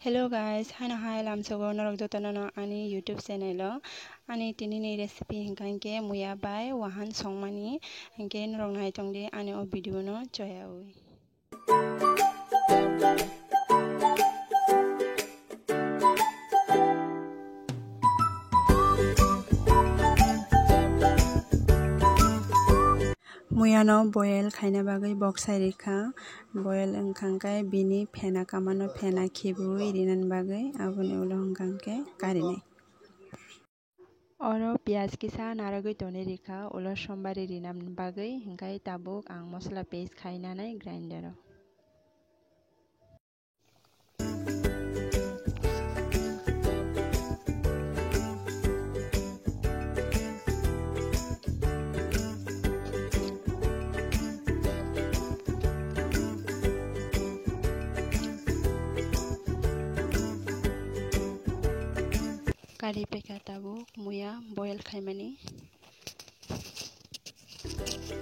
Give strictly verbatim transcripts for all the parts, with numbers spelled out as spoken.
Hello guys, haino hai lamsogo norok jotono no ani YouTube channel o. Ani tini ni recipe hinkha hinkhe muya bai wahan songmani, hinkhe norok nai tongdi ani o video no choyawi. Muyano boil khaina bagwi boksai rikha. Boil wngkha khe bini phena kamano phena khibiwi rinani bagwi, aboni ulo wngkha khe karinai. Oro piyaj kisa narwgwi tonwi rikha, ulo sombari rinani bagwi, hinkhe tabuk ang mosola paste khainani grinder o. Kari peka tabuk muya boil khaimani.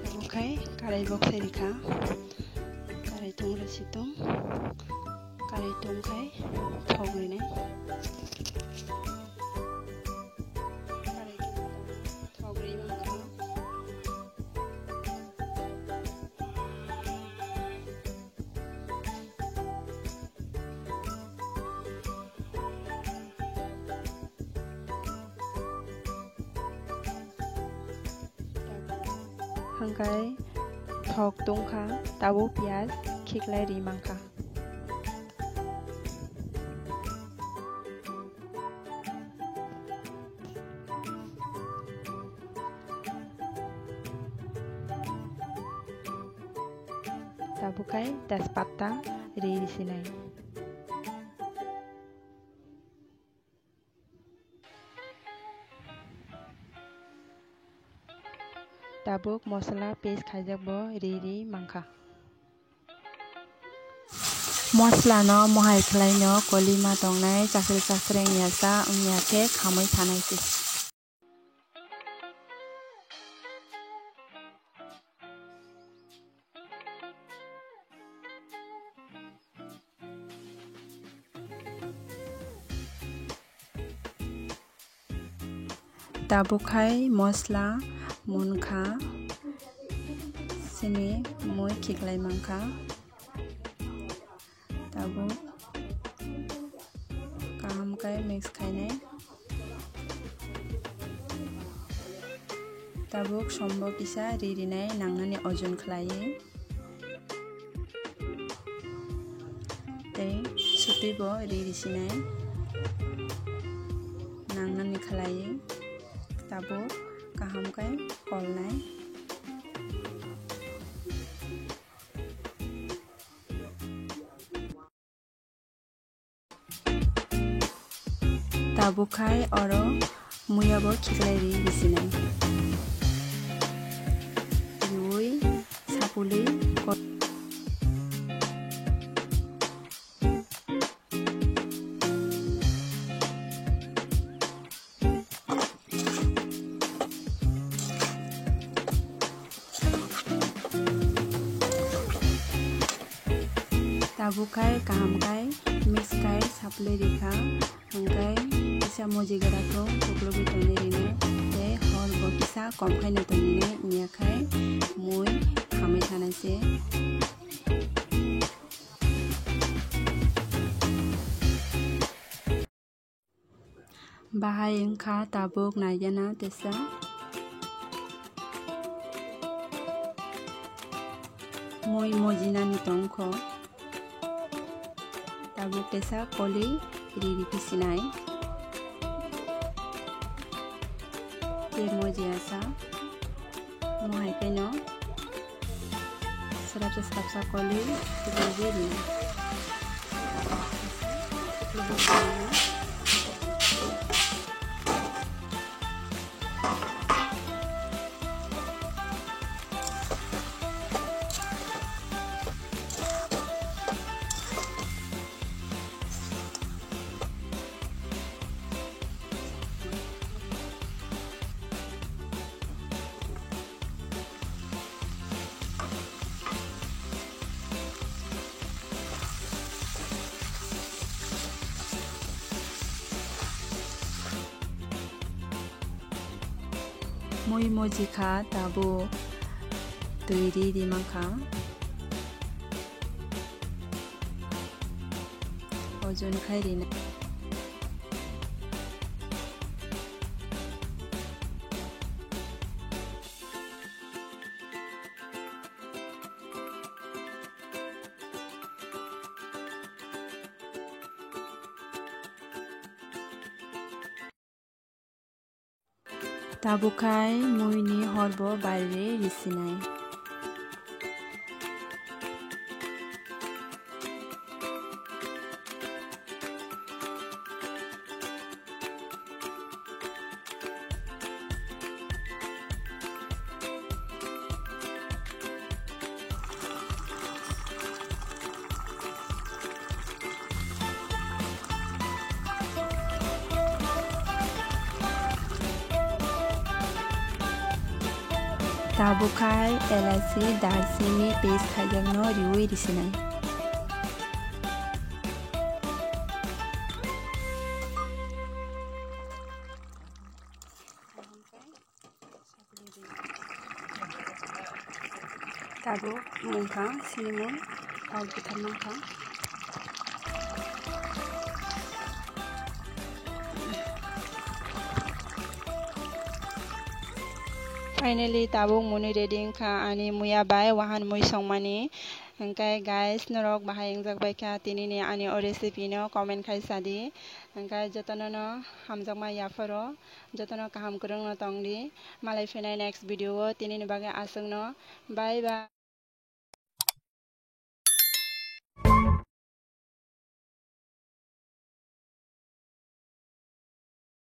Tabuk khai karai boksai rikha. Karai tung rasi tung. Karai tung khai thok rinai. Karai tung thok ri mankha. Hwnkhe thok tungkha, tabuk piyaj khiklai ri mankha. Tabuk khai tejpatta ri risinai. Tabuk mosola paste khaijak bo ri ri mankha. Mosola no mohai khlai no koli ma tongnai, chakri chakri wngya sa wngya khe khamwi thanai se. Tabuk khai mosola munkha, sini mui khiklai mankha. Tabuk kaham khe mix khainai. Tabuk sombo kisa ri rinai nangnani ojon khlaiwi. Tei sutwi bo ri risinai nangnani khlaiwi. Tabuk kaham khe kolnai. Tabuk khai oro muya bo khiklai ri bisinai. Riui sapului ko-, Tabuk khai kaham khai mix khai saplai rikha, hwnkhe kisa moji gra kho tuklugwi tongwi rino, tei hor bo kisa kom khaino tongwi nai, wngya khai mui khamwi thanai se. Bahai wngkha tabuk naigena tesa. Mui mojinani tongkho. Tabuk tesa koli ri ri pisinai. Tei moji asa. Omo hai khe no swrapsa swrapsa koli tuklugwi rina. Mui moji kha, tabuk twi ri ri mankha. Ojon khai rinai. Tabuk khai muini horbo baire risinai. Tabuk khai elaichi, darchini, pes khaijakno riwi risinai. Tabuk mungkha, sinimung, kok bwthar mankha. Finally, tabuk muni ready wngkha ani muya bai wahan mui songmani. Hwnkhe guys, norok bahai wngjak bai kha tinini ani o recipe no comment khai sadi. Hwnkhe jotono no hamjakma yapharo, jotono kaham kwrwngno tongdi. Malai phinai next video o tinini bagwi aswkno. Bye bye.